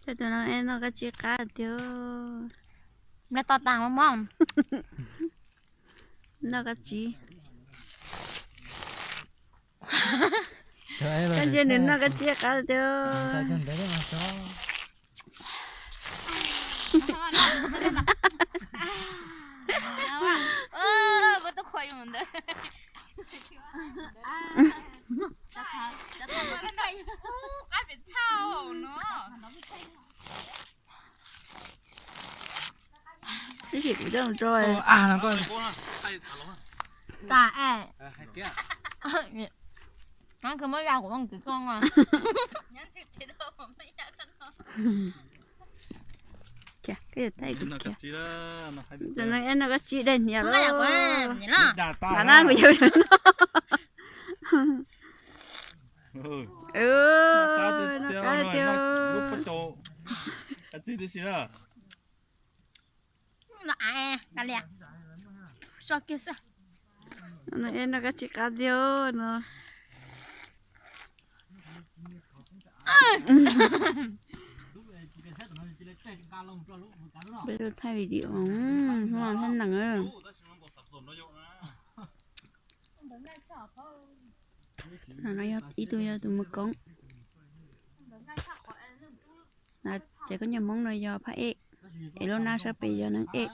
Tus no es noj kab tsib qab tiag. Noj kab tsib. Koj ntsia nws noj kab tsib qab tiag. Ib sim kuv coj mus tso. Koj muab ya kuv ua kwv koj. Koj yuav thaij kuv kiag. Tus no es noj kab tsib daig hniav lawm. Nqa na kuv yawg no. Noj kab tiag. Noj kab tsib qab tiag no. Peb thaij video, no thaij nees. No yog ib tug yog tus mus koob. Ces koj nyuam Hmoob no yog phaj ej, es lub nab sab pem yog neeg ej.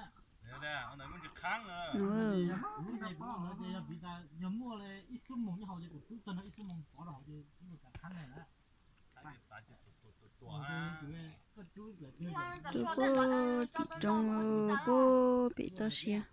Tus pub tim roob pub pem toj siab.